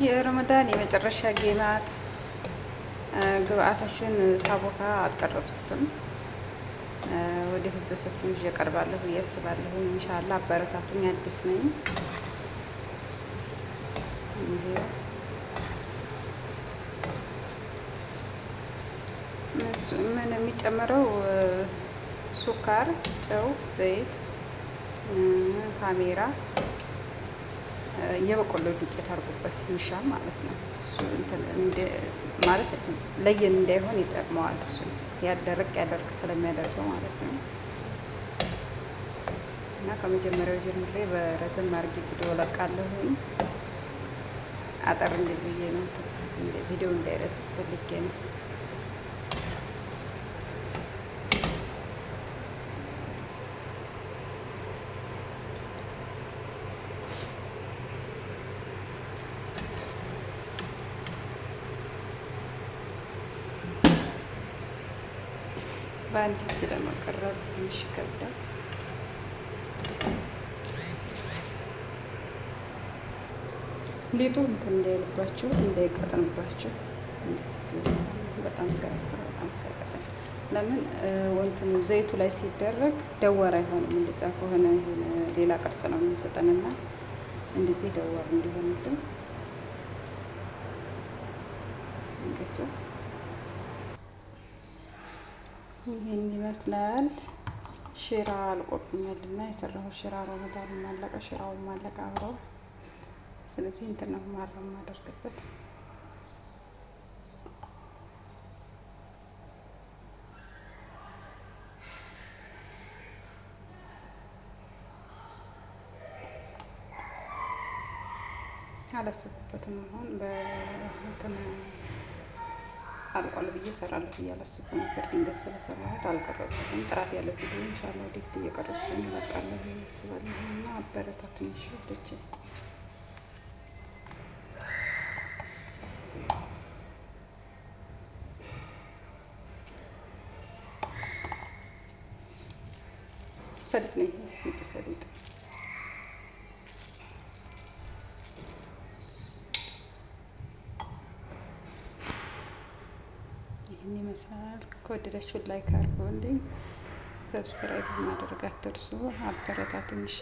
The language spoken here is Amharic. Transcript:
የረመዳን የመጨረሻ ጌማት ግብአቶችን ሳቦካ አልቀረጽኩትም። ወደፊት በሰፊው ይዤ እቀርባለሁ ብዬ አስባለሁ። ኢንሻአላህ አበረታቱኝ፣ አዲስ ነኝ። ምን የሚጨመረው ሱካር፣ ጨው፣ ዘይት፣ ካሜራ፣ የበቆሎ ዱቄት አድርጎበት ይሻ ማለት ነው። እሱ ማለት ለየን እንዳይሆን ይጠቅመዋል። እሱ ያደረቅ ያደርቅ ስለሚያደርገው ማለት ነው። እና ከመጀመሪያው ጀምሬ በረዘም አድርጌ ቪዲዮ ለቃለሁኝ። አጠር እንዲል ብዬ ነው፣ ቪዲዮ እንዳይረስ ፈልጌ ነው። በአንድ እጅ ለመቀረጽ ትንሽ ይከብዳል። ሊጡ እንትን እንዳይልባችሁ እንዳይቀጥንባችሁ በጣም ሳይወፍር በጣም ሳይቀጥን። ለምን ወንትኑ ዘይቱ ላይ ሲደረግ ደወር አይሆንም። እንደዛ ከሆነ የሆነ ሌላ ቅርጽ ነው የሚሰጠንና እንደዚህ ደወር እንዲሆንልን እንዴት ይህን ይመስላል። ሽራ አልቆብኛል እና የሰራሁት ሽራ ረመዳን አለቀ፣ ሽራውም አለቀ አብረው። ስለዚህ እንትን ነው ማረም ማደርግበት። አላሰብኩበትም። አሁን በእንትን አልቋል ብዬ እሰራለሁ ብዬ አላሰብኩም ነበር። ድንገት ስለሰራሁት አልቀረጽኩትም። ጥራት ያለው ቪዲዮ ኢንሻአላህ ወደፊት እየቀረጽኩኝ እለቃለሁ ብዬ አስባለሁ እና አበረታቱኝ እሺ ውዶቼ። ሰሊጥ ነው ይሄ፣ ነጭ ሰሊጥ። ይህን ይመስላል። ከወደዳችሁ like አድርጉልኝ፣ subscribe ማድረግ አትርሱ። አበረታቱኝ እሺ።